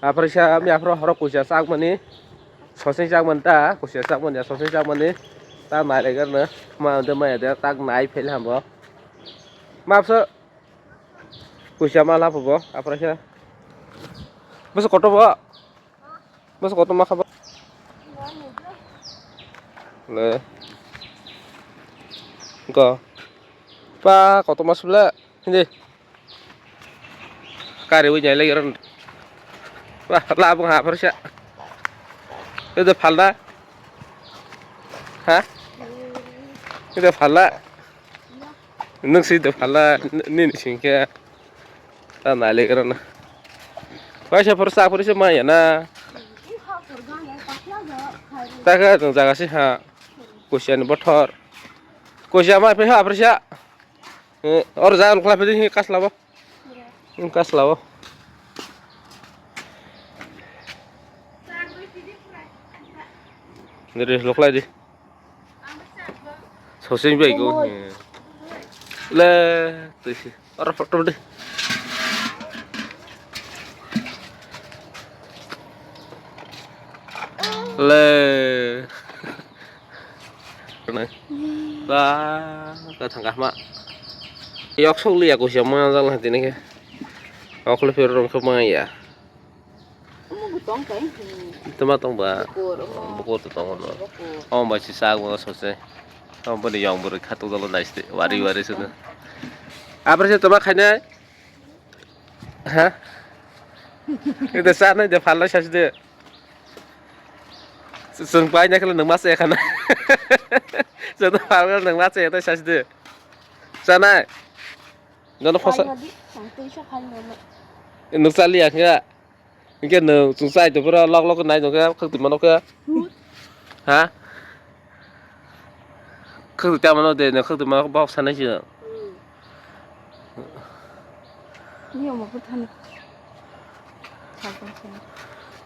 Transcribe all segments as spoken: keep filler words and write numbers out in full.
Aphraisa mi aphro horo kuisa chakmani. Soseng chakmani ta, kuisa chakmani, soseng chakmani. Ta nai legar na. Ma de ma de tak nai phel hambo. Mapso. Kuisa ma lapo bo, aphraisa. Bwswk kotor bo. Bwswk kotor ma kha bo. Le. Go. Pa kotor ma sibla. Hindi. Kari wi nyai lagi ron. Wah, labung ha aphraisa. Itu phalna. Ha? Itu phalna. Nung si de phala nini singke ta nai le grana. Waisa phor sa phor se maya na. Ta kha tong jaga si ha. Kusian bothor. Kusia ma phe ha phor sa. Or jaga nukla phe hi kas labo. Kas labo. Dere loklai di. Soseng bai go. Le, tisi. Ora foto de. Le. Ba, ka thangka ma. Yok sok liya ko siya ma jal hati ne ke. Yok le pero rom sok ma ya. Omo bo tong kai. Tama tong ba. Bukur, omo. Bukur to tong no. Bukur. Omo ba si sa go so se. Omo bo ni yong bwrwi kha to dolo nai ste. Wari wari se. Abra se tama khainai. Ha? Ida sa nai de phalna sa de. Sung pai na khala nang ma se khana. Sung phalna nang ma se ta sa de. Sa nai. Nono khosa. Pai nadi, ang tei sa khai nono. Nuk chali ya kha. Hingke nwng chwng chai tongphuru lok lok nai tongkhe khwtwma nokhe. Ha? Khwtwma mano de, nwng khwtwma bok sanai se. Ni omo kwthani.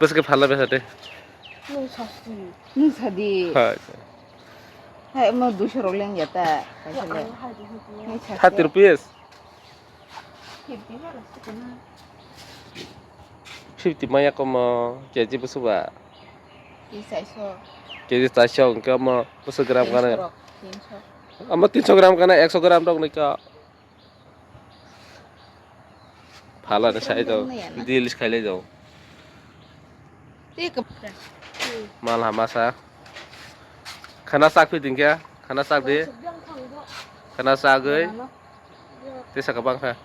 Bwswk phalna besa de. Nwng sasti. Nwng sadi. Hai. Hai, omo duiso rok leng ya ta. Kaisa le. Thirty rupees. Fifty maya komo K G busu ba. K G chaiso. K G chaiso hwnkhe omo busu gram gana. Tinso rok, tinso. Omo tinso gram gana, ekso gram rok nai ka. Phala ni sai do. Deal is khailai do. Tei kwpra. Mal ha masa. Khana sak phi dingkya. Khana sak di. Khana sak gwi. Tei saka bang kha.